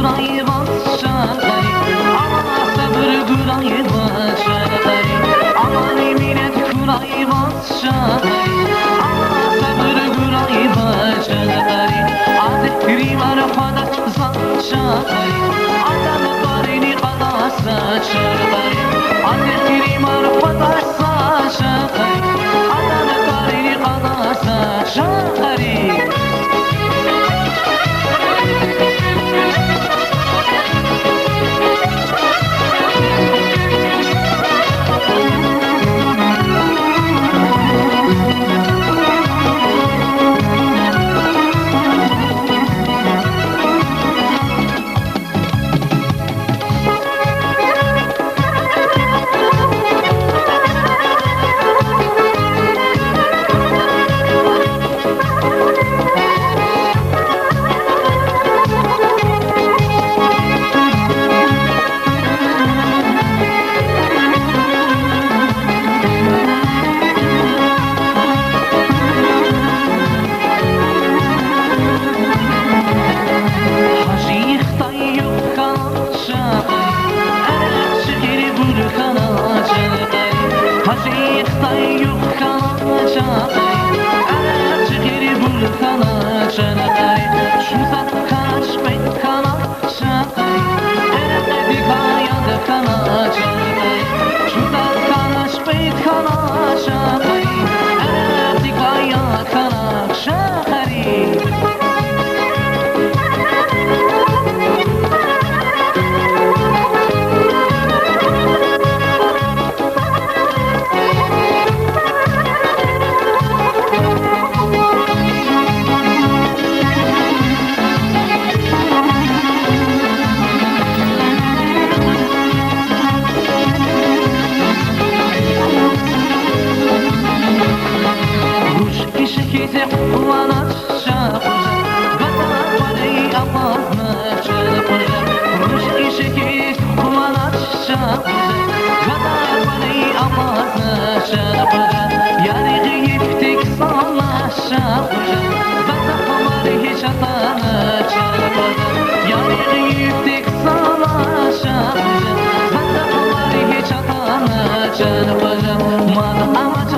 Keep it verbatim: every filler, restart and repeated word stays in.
хьурай ваз, чан къари, Аллагь сабур гурай ваз, чан къари, Аллагьди минет хьурай ваз, чан къари, Аллагь сабур гурай ваз, чан къари, адетри марфадач за, чан къари, адан тӀварни кьадач за, чан къари, адетри марфадач за, чан къари, адан тӀварни кьадач за, чан къари. Гьажи хтай югъ хьана, чан къари, Аракьчи гъейри бур хьана, чан къари, Гьажи хтай югъ хьана, чан къари, Аракьчи гъейри бур хьана, чан къари, чун затӀ хьанач, кьвед хьана, чан къари, Аракьдикай яд хьана, чан къари, чун затӀ хьанач, кьвед хьана, чан къари, Аракьдикай яд хьана, чан къари. Руш иша хьиз къванач, чан къужа, гада кӀвале акъвазнач, чан къужа. Руш иша хьиз къванач, чан къужа, гада кӀвале акъвазнач, чан къужа. Яригъ йифди ксанач, чан къужа, за захъ мар гьич атанач, чан къужа. Яригъ йифди ксанач, чан къужа, за захъ мар гьич атанач, чан къужа. Мад амач